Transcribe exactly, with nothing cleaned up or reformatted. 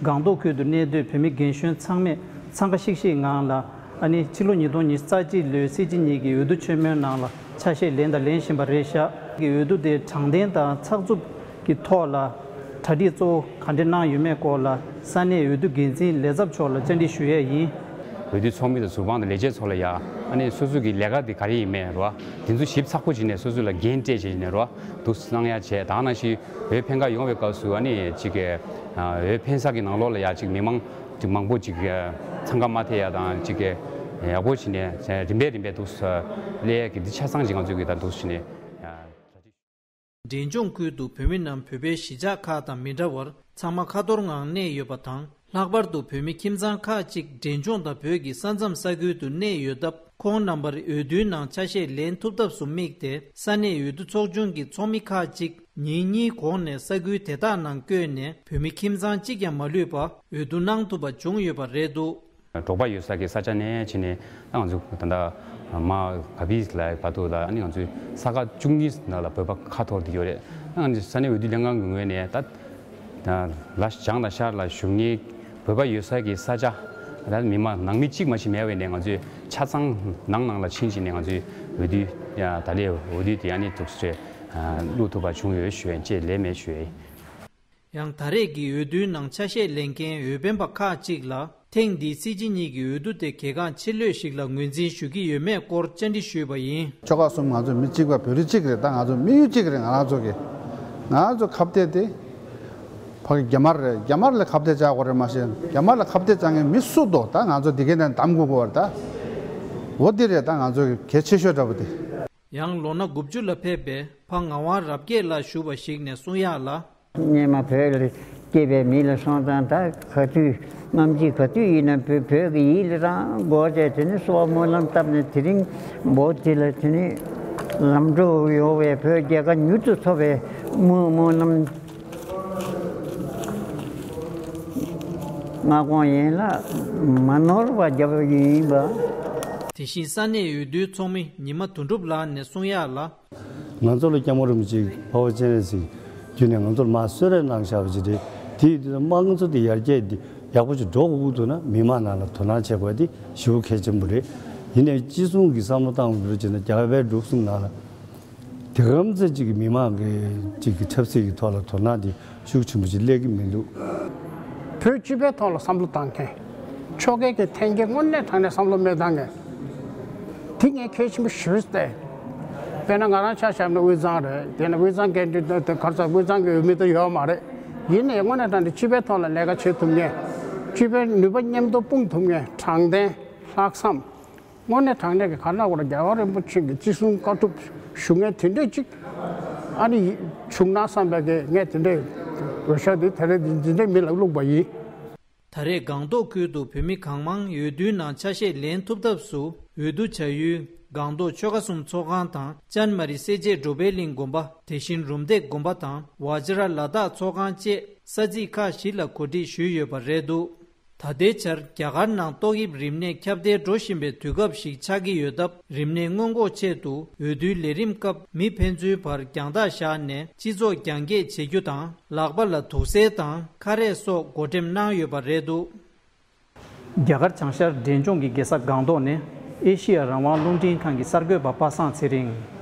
སྒང་ཏོག་ཁུལ་དུ་གནས་སྡོད་བོད་མི་རྒན་གཞོན་ཚང་མས་འཚང་ཁ་ཤིག་ཤིག་ངང་ལ། ཨ་ནི་ཕྱི་ལོ་ཉིས་སྟོང་ཉི་ཤུ་རྩ་གཅིག་ལོའི་སྲིད་སྤྱི་གཉིས་ཀྱི་འོས་བསྡུ་ཆེན་མོའི་ནང་ལ་ཆ་ཤས་ལེན་དང་ལེན་བཞིན་པ་རེད་བཞག་གི། འོས་བསྡུ་དེ་དྲང་བདེན་དང་ཚགས་ཚུད་ཀྱི་ཐོག་ལ་གྲ་སྒྲིག་གཙོ་བོ་ག་འདྲ་གནང་ཡོད་མེད་སྐོར་ལ་ས་གནས་འོས་བསྡུ་འགན་འཛིན་ལས་ཚབ་མཆོག་ལ་བཅར་འདྲི་ཞུ་ཡས་ཡིན། འོས་བསྡུ་ཚོགས་མི་དང་ཟུར་དཔང་དང་ལས་བྱེད་ཚོ་ལ་ཡ། ཨ་ནི་སོ་སོ་གི་ལས་ཀ་དེ་ག་རེ་ཡིན་མེད་རོ། དེ་ཚོ་ཞིབ་ཚགས་པོ་བྱས་ནས་སོ་སོ་ལ་འགན་སྤྲད་བྱས་ནས་རོ། འདུག་གནང་ཡ་བྱས། ད་ནང་བཞིན་འོས་འཕེན་ག་ཡོང་བའི་སྐབས་སུ་ཨ་ནི་གཅིག་གི་འོས་འཕེན་ས་གི་ནང་ལོགས་ལ་ཡ་གཅིག་མི་མང་གཅིག་མང་པོ་གཅིག་འཚང་ཁ་མ་ཐེབས་ཡ་དང་། གཅིག་གི་ཡག་པོ་བྱས་ནས་རིམ་པས་རིམ་པས་འདུག་སླེབས་ཡ་གི་འདི་ཆ་ཚང་གཅིག་ང་ཚོས་གི་ད་འདུག་བྱས་ནས། འབྲས་ལྗོངས་ཁུལ་དུ་བོད་མི་རྣམས་བོད་པའི་གཞིས་ཆགས་ཁག་དང་མི་འདྲ་བར་ཚང་མ་ཁ་ཐོར་ངང་གནས་ཡོད་པ་དང་། ལྷག་པར་དུ་བོད་མི་ཁྱིམ་ཚང་ཁག་ཅིག་འབྲས་ལྗོངས་དང་བོད་ཀྱི་ས་མཚམས་ས་ཁུལ་དུ་གནས་ཡོད་སྟབས། ཁོང་རྣམ་པར་འོས་བསྡུའི་ནང་ཆ་ཤས་ལེན་ཐུབ་ཐབས་སུ་དམིགས་ཏེ། ས་གནས་འོས་བསྡུ་ཚོགས་ཆུང་གི་ཚོགས་མི་ཁག་ཅིག་ཉིན་གཉིས་གོང་ནས་ས་ཁུལ་དེ་དག་ནང་བསྐྱོད་ནས། བོད་མི་ཁྱིམ་ཚང་གཅིག་ཀྱང་མ་ལུས་པ་འོས་བསྡུ་གནང་ཐུབ་པ་བྱུང་ཡོད་པ་རེད་འདུག། འབྲོག་པ་ཡོད་ས་གི་ས་ཆ་ནས་བྱས་ནས། ད་ང་ཚོ་ད་ལྟ་མ་ག་བི་ལ་བར་དུ་ལ་ཨ་ནི་ང་ཚོའི་ས་ཁག་བཅུ་གཉིས་ནང་ལ་བོད་པ་ཁ་ཐོར་དེ་ཡོད་རེད། ད་ང་ཚོའི་ས་གནས་འོས་བསྡུ་ལྷན་ཁང་གི་ངོས་ནས་ད་ལ་བྱང་དང་ཤར་ལ་བཞུགས་མཁན་བོད་པ་ཡོད་ས་གི་ས་ཆ། ད་མི་མང་ནང་མི་གཅིག་མ་ཞིག་མེད་པའི་ནས། ང་ཚོས་ཆ་ཚང་ནང་ནང་ལ་ཕྱིན་བྱས་ནས་ང་ཚོའི་འོས་བསྡུ་ཡ་ད་ལས་འོས་བསྡུ་དེ་ཨ་ནི་འདུག་སེ་བླུག་ཐུབ་པ་བྱུང་ཡོད་ཞུ་ཡ་བཅས་ལས་མེད་ཞུ་ཡ་ཡིན། ཡང་ད་རེས་ཀྱི་འོས་བསྡུའི་ནང་ཆ་ཤས་ལེན་མཁན་འོས་འཕེན་པ་ཁག་ཅིག་ལ། ཐེངས་འདིའི་སྲིད་སྤྱི་གཉིས་ཀྱི་འོས་བསྡུ་དེ་གལ་འགངས་ཆེ་ལོས་ཤིག་ལ་ངོས་འཛིན་ཞུ་གི་ཡོད་མེད་སྐོར་བཅར་འདྲི་ཞུས་པ་ཡིན། ཆོལ་ཁ་གསུམ་ང་ཚོ་མི་གཅིག་པ་བོད་རིགས་གཅིག་རེད། ད་ང་ཚོ་དམིགས་ཡུལ་གཅིག་རེད། ང་རང་ཚོ་གི་ང་ཚོ་ཁ་གཏད་དེ་ཕ་གི་རྒྱ་དམར་རེད། རྒྱ་དམར་ལ་ཁ་གཏད་བཅག་དགོས་རེད་མ་གཞི། རྒྱ་དམར་ལ་ཁ་གཏད་བཅག་མཁན་མི་སུ་འདུག། ད་ང་ཚོ་འདི་གའི་ནས་འདམ་དགོས་དགོས་པ་རེད། ད་འོ་འདི་རེད། ད་ང་ཚོ་གི་གལ་ཆེ་ཤོས་འདྲ་པོ་དེ། ཡང་ལོ་ན་དགུ་བཅུ་ལ་ཕེབས་པའི་ཕ་ངག་དབང་རབ་རྒྱས་ལགས་ཞུ་བ་ཞིག་ནས་གསུང་ཡག་ལ། སྔོན་མ་བོད་ལ་སྐྱེས་པའི་མི་ལ་སོང་ཙང་། ད་ག་དུས་སྔ་ཕྱི་ག་དུས་ཡིན་ན་བོད་བོད་ཀྱི་ཡིད་ལ་རང་སྒོ་བྱས། དེ་ནས་གསོལ་བ་སྨོན་ལམ་བཏབ་ནས། དེ་རིང་འབོ་དེ་ལ་དེ་ནས་ལམ་འགྲོ་ཡོང་བའི་བོད་རྒྱལ་ཁ་མྱུར་དུ་ཐོབ་པའི་སྨོན་སྨོན་ལམ། སྔ་དགོང་ཡན་ལག་མ་ནོར་བ་རྒྱབ་ཡིན་པ། དེ་བཞིན་ས་གནས་འོས་བསྡུའི་ཚོགས་མི་ཉི་མ་དོན་གྲུབ་ལགས་ནས་གསུང་ཡག་ལ། ང་ཚོ་ལ་སྐྱབས་མགོན་རིན་པོ་ཆེ་འཕགས་པ་སྤྱན་རས་གཟིགས་བརྒྱུད་ནས་ང་ཚོར་མར་གསོལ་རས་གནང་བཞག་པ་ཅིག་རེད། དེ་ཡིན་དུས་དམངས་གཙོ་དེ་ཡར་རྒྱས་དེ་ཡག་པོ་ཅིག་འགྲོ་དགོས་ཀྱི་འདུག་ན། མི་མང་ནང་ལ་དོ་སྣང་བྱེད་དགོས་དེ་ཞེ་པོ་གལ་ཆེན་པོ་རེད། ཡིན་ནའི་ཅི་གསུང་གི་བསམ་བློ་བཏང་དགོས་ཅེ་ན། རྒྱ་བལ་འབྲུག་གསུམ་ནང་ལ་དེ་ག་ཙམ་ཅིག་གི་མི་མང་གི་ཅིག་གི་ཆབ་སྲིད་ཀྱི་ཐོག་ལ་དོ་སྣང་དེ་ཤུགས་ཆེན་པོ་ཅིག་སླེབས་ཀྱི་མི་འདུག། བོད་སྤྱི་པའི་ཐོག་ལ་བསམ་བློ་བཏང་མཁན། ཕྱོགས་འགལ་གྱི་འཐེན་འཁྱེར་དངོས་གནས་དྲང་གནས་བསམ་བློ་མེད་བཏང་མཁན། དེ་ངས་གལ་ཆེན་པོ་ཞེ་པོ་བལྟས། དཔེར་ན་ང་རང་ཆ་བཞག་ན་དབུས་གཙང་རེད། དེ་ནས་དབུས་གཙང་འགན་འཁྲི་དེ་ག་རེ་ཟེར། དབུས་གཙང་གི་འོས་མི་དེ་ཡོད་མ་རེད། ཡིན་ནའི་དངོས་གནས་དྲང་གནས་སྤྱི་པའི་ཐོག་ལ་ལས་ཀ་བྱེད་ཐུབ་མཁན། སྤྱི་པའི་ནུས་པ་མཉམ་དུ་སྤུངས་ཐུབ་མཁན། དྲང་བདེན། ལྷག་བསམ། དངོས་གནས་དྲང་གནས་ཀྱི་ག་རེ་ལབ་དགོས་རེད། རྒྱལ་བ་རིན་པོ་ཆེ་གི་ཅི་གསུང་བཀའ་སྒྲུབ་ཞུ་མཁན་དེ་འདྲས་ཅིག་ཨ་ནི་བྱུང་ན་བསམ་པའི་གི་ངས་དེ་འདྲས་འོས་ཤོག་འདི་དེ་རེད། འདི་འདྲས་མི་ལ་བླུགས་པ་ཡིན། ད་རེས་སྒང་ཏོག་ཁུལ་དུ་བོད་མི་གང་མང་འོས་བསྡུའི་ནང་ཆ་ཤས་ལེན་ཐུབ་ཐབས་སུ་འོས་བསྡུ་བྱ་ཡུལ་སྒང་ཏོག་ཆོལ་ཁ་གསུམ་ཚོགས་ཁང་དང་། ཅན་མ་རི་སེར་བྱེས་འགྲོ་ཕན་གླིང་དགོན་པ། དེ་བཞིན་རུམ་བཏེག་དགོན་པ་དང་། ཝ་ཇི་ར་ལ་དྭགས་ཚོགས་ཁང་བཅས་ས་ཚིགས་ཁག་བཞི་ལ་གོ་སྒྲིག་ཞུས་ཡོད་པ་རེད་འདུག། ད་ལྟའི་ཆར་རྒྱ་གར་ནང་ཏོག་དབྱིབས་རིམས་ནད་ཁྱབ་གདལ་འགྲོ་བཞིན་པའི་དུས་སྐབས་ཤིག་ཆགས་ཀྱི་ཡོད་སྟབས། རིམས་ནད་སྔོན་འགོག་ཆེད་དུ་འོས་བསྡུའི་ལས་རིམ་སྐབས་མི་ཕན་ཚུན་བར་རྒྱང་ཐག་བཞག་ནས་སྤྱི་ཚོགས་རྒྱང་བཀྱེད་བྱེད་རྒྱུ་དང་། ལག་པ་ལ་དུག་སེལ་དང་ཁ་རས་སོགས་བགོ་འགྲེམས་གནང་ཡོད་པ་རེད་འདུག། རྒྱ་གར་བྱང་ཤར་འབྲས་ལྗོངས་ཀྱི་རྒྱལ་ས་སྒང་ཏོག་ནི་ཨེ་ཤི་ཡ་རང་དབང་རླུང་འཕྲིན་ཁང་གི་གསར་འགོད་པ་པ་སངས་ཚེ་རིང་།